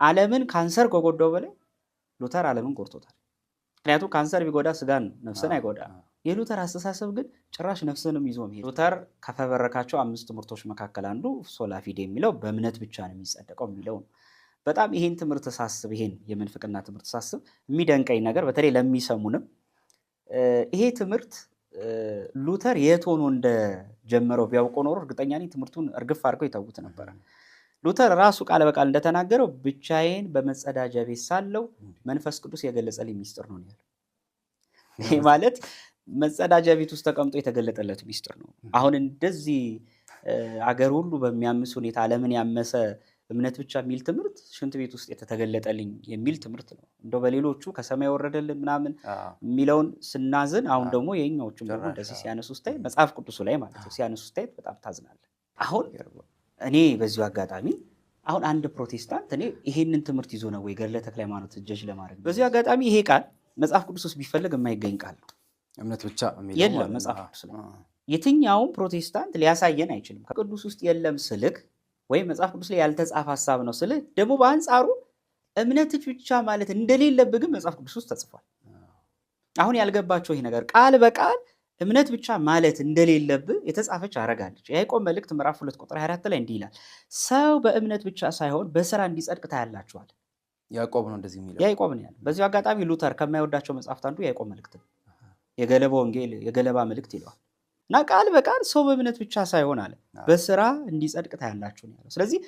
ዓለምን ካንሰር ከጎዳው በላይ ሉተር ዓለምን ጎድቶታል። ምክንያቱም ካንሰር ቢጎዳ ስጋን ነው፣ ነፍስን አይጎዳ። የሉተር አስተሳሰብ ግን ጭራሽ ነፍስንም ይዞ መሄድ። ሉተር ከፈበረካቸው አምስት ትምህርቶች መካከል አንዱ sola fide የሚለው በእምነት ብቻ ነው የሚጸደቀው የሚለው ነው። በጣም ይሄን ትምህርት ሳስብ፣ ይሄን የምንፍቅና ትምህርት ሳስብ የሚደንቀኝ ነገር በተለይ ለሚሰሙንም ይሄ ትምህርት ሉተር የት ሆኖ እንደጀመረው ቢያውቁ ኖሮ እርግጠኛ ነኝ ትምህርቱን እርግፍ አድርገው ይተዉት ነበረ። ሉተር ራሱ ቃል በቃል እንደተናገረው ብቻዬን በመጸዳጃ ቤት ሳለሁ መንፈስ ቅዱስ የገለጸልኝ ሚስጥር ነው ያለው። ይሄ ማለት መጸዳጃ ቤት ውስጥ ተቀምጦ የተገለጠለት ሚስጥር ነው። አሁን እንደዚህ አገር ሁሉ በሚያምስ ሁኔታ ዓለምን ያመሰ እምነት ብቻ የሚል ትምህርት ሽንት ቤት ውስጥ የተገለጠልኝ የሚል ትምህርት ነው። እንደው በሌሎቹ ከሰማይ ወረደልን ምናምን የሚለውን ስናዝን፣ አሁን ደግሞ የኛዎቹም ደግሞ እንደዚህ ሲያነሱ ስታይ፣ መጽሐፍ ቅዱሱ ላይ ማለት ነው፣ ሲያነሱ ስታይ በጣም ታዝናለህ። አሁን እኔ በዚሁ አጋጣሚ አሁን አንድ ፕሮቴስታንት እኔ ይሄንን ትምህርት ይዞ ነው ወይ ገድለ ተክለ ሃይማኖት ጀጅ ለማድረግ? በዚሁ አጋጣሚ ይሄ ቃል መጽሐፍ ቅዱስ ውስጥ ቢፈለግ የማይገኝ ቃል ነው። እምነት ብቻ የሚለው የለም ማለት ነው። መጽሐፍ ቅዱስ ላይ የትኛውም ፕሮቴስታንት ሊያሳየን አይችልም። ቅዱስ ውስጥ የለም ስልክ ወይም መጽሐፍ ቅዱስ ላይ ያልተጻፈ ሀሳብ ነው ስልህ ደግሞ በአንጻሩ እምነት ብቻ ማለት እንደሌለብህ ግን መጽሐፍ ቅዱስ ውስጥ ተጽፏል። አሁን ያልገባቸው ይህ ነገር ቃል በቃል እምነት ብቻ ማለት እንደሌለብህ የተጻፈች አረጋለች። የያዕቆብ መልእክት ምዕራፍ 2 ቁጥር 24 ላይ እንዲህ ይላል፣ ሰው በእምነት ብቻ ሳይሆን በስራ እንዲጸድቅ ታያላችኋል። ያዕቆብ ነው እንደዚህ የሚለው። ያዕቆብ ነው ያለው። በዚሁ አጋጣሚ ሉተር ከማይወዳቸው መጽሐፍት አንዱ የያዕቆብ መልእክት ነው። የገለባ ወንጌል፣ የገለባ መልእክት ይለዋል። እና ቃል በቃል ሰው በእምነት ብቻ ሳይሆን አለ በስራ እንዲጸድቅ ታያላችሁ ነው ያለው። ስለዚህ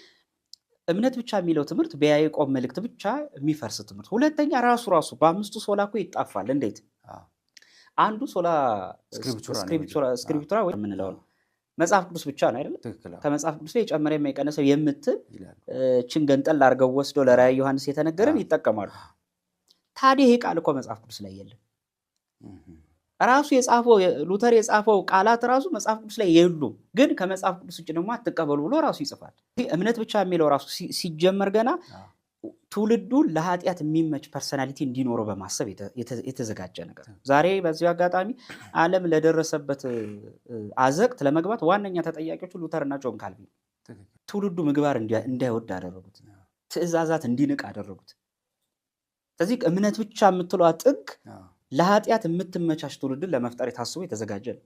እምነት ብቻ የሚለው ትምህርት በያዕቆብ መልእክት ብቻ የሚፈርስ ትምህርት። ሁለተኛ ራሱ ራሱ በአምስቱ sola እኮ ይጣፋል። እንዴት? አንዱ sola scriptura ወይ የምንለው ነው። መጽሐፍ ቅዱስ ብቻ ነው አይደለም? ከመጽሐፍ ቅዱስ ላይ የጨመረ የማይቀነሰው የምትል ችን ገንጠል አድርገው ወስዶ ለራእየ ዮሐንስ የተነገረን ይጠቀማሉ። ታዲያ ይሄ ቃል እኮ መጽሐፍ ቅዱስ ላይ የለም። ራሱ የጻፈው ሉተር የጻፈው ቃላት ራሱ መጽሐፍ ቅዱስ ላይ የሉም። ግን ከመጽሐፍ ቅዱስ ውጭ ደግሞ አትቀበሉ ብሎ ራሱ ይጽፋል። እምነት ብቻ የሚለው ራሱ ሲጀመር ገና ትውልዱ ለኃጢአት የሚመች personality እንዲኖረው በማሰብ የተዘጋጀ ነገር ነው። ዛሬ በዚሁ አጋጣሚ ዓለም ለደረሰበት አዘቅት ለመግባት ዋነኛ ተጠያቂዎቹ ሉተርና ጆን ካልቪን። ትውልዱ ምግባር እንዳይወድ አደረጉት። ትእዛዛት እንዲንቅ አደረጉት። ስለዚህ እምነት ብቻ የምትለዋ ጥግ ለኃጢአት የምትመቻች ትውልድን ለመፍጠር የታስቦ የተዘጋጀ ነው።